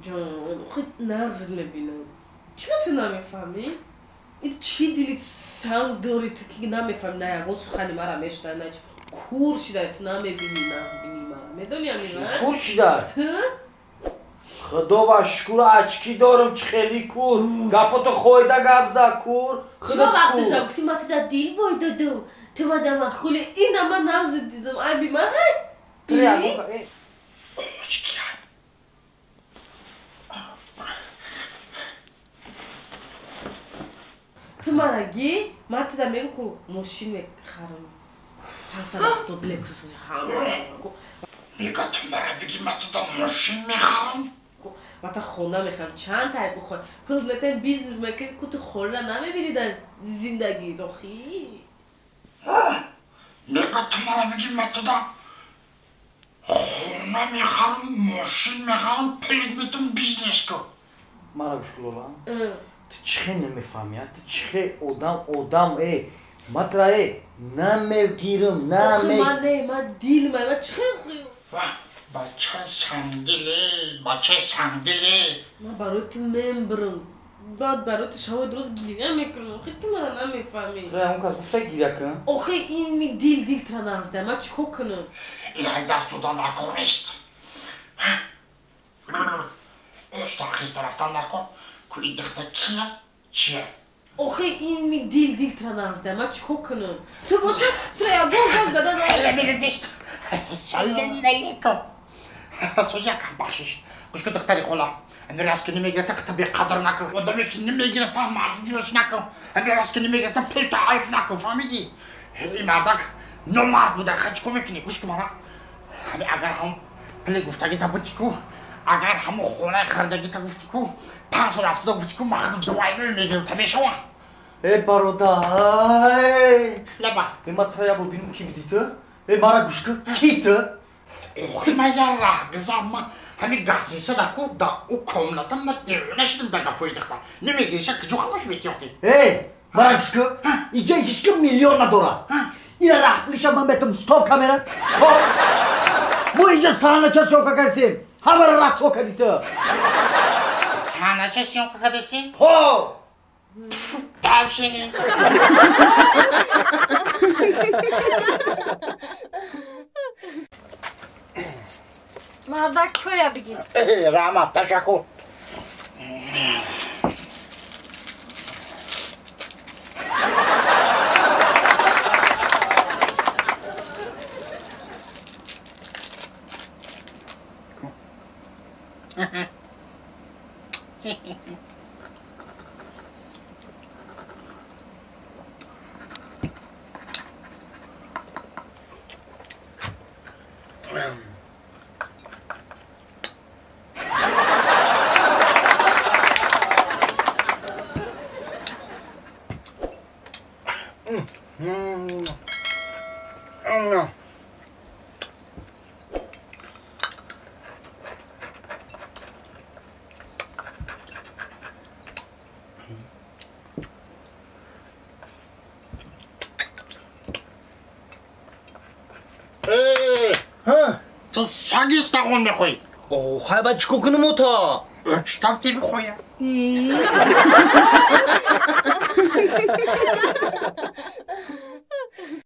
Ҷон, худ нағз мебинам. Чиро ту намефаҳмӣ? Ин чӣ дили санг дорӣ ту ки намефаҳмӣ, на ягон сухани мара мешунавӣ, на чӣ? Кур шидай, ту намебинӣ, нағзбинӣ мара. Медонӣ ҳамина? Кур шидай? Ту? Худо ва шукр, очки дорам, чӣ хеле кур. Гапото хойда гап за, кур. Чиро вақташа гуфтӣ, ма ту да дил бой додум, ту ма да махули, ина ма нағз дидум, айби ман ҳай? Ту мара ги, ман туда мегӯм ку мошин мехарам. 570 Лексус ҳама. Мега ту мара биги, ман туда мошин мехарам? Ма та хона мехарам, чанд тай бихоҳ. Пул метаем, бизнес мекунӣ, ку ту хона намебинӣ дар зиндагӣ, дохӣ. Мега ту мара биги, ман туда хона мехарам, мошин мехарам, пулит метум, бизнес кун. Мара гӯш кун, Лола. Ту чӣ хел намефаҳмӣ, а? Ту чӣ хел одам, одам, э, матра, э, намегирам, наме... Охи, ман не, ман дил, ман чӣ хел хӯй? Ва, бачаи сангдиле, бачаи сангдиле. Ман барои ту мембирам. Баъд барои ту шавои дуруст гиря мекунам. Охи, ту мара намефаҳмӣ. Ту ягон кас гуфта гиря кун? Охи, ин дил, дил тра нағзда. Ман чӣ кор кунам? Илай даст додан дар кор нест. Остан хеста рафтан дар кор. Ку ин дихта кия? Чия? Охи, ин дил, дил тра нағзда. Ман чӣ кор кунам? Ту боша, ту ягон гап зада нест. Салом алейкум. Сози якам бахшиш. Гӯш кун, духтари хола. Амир аз ки намегирата, хата беқадр накун. Одаме ки намегирата, маҷбурш накун. Амир аз ки намегирата, пулта ҳайф накун. Фаҳмидӣ? Ин мардак номард буда. Хай чӣ кор мекунӣ? Гӯш кун мара. Ҳами агар ҳам пули гуфтагита бутӣ ку, агар ҳамон хонаи хӯрдагита гуфтӣ ку, 570 гуфтӣ ку, ман худам дувайнои мегирам, та мешавам. Э, бародар, э! Лаба. Э, ман тра як бор бинам, ки бидӣ ту? Э, мара гӯш кун, ки ту? Охи, ман як раҳгузар, ман ҳамин газиса да ку, да ӯ комната ман девона шудам да гапҳои духтар. Намегириша, куҷо хамош метӣ охи? Э, мара гӯш кун, иҷа ҳеҷ ким миллион надорад. Ина раҳпулиша ман метам, стоп камера, стоп. Мо иҷа саҳнача съёмка кардем, ҳамаро расво кардӣ ту. Саҳнача съёмка кардасӣ? Ҳо. Тавшини. Мардак, чоя бигир. Раҳмат, ташаккур. Ту саги стағон мехоҳӣ? Хай, ба чӣ кор кунам ота? Чӣ тавр ти бихоҳӣ?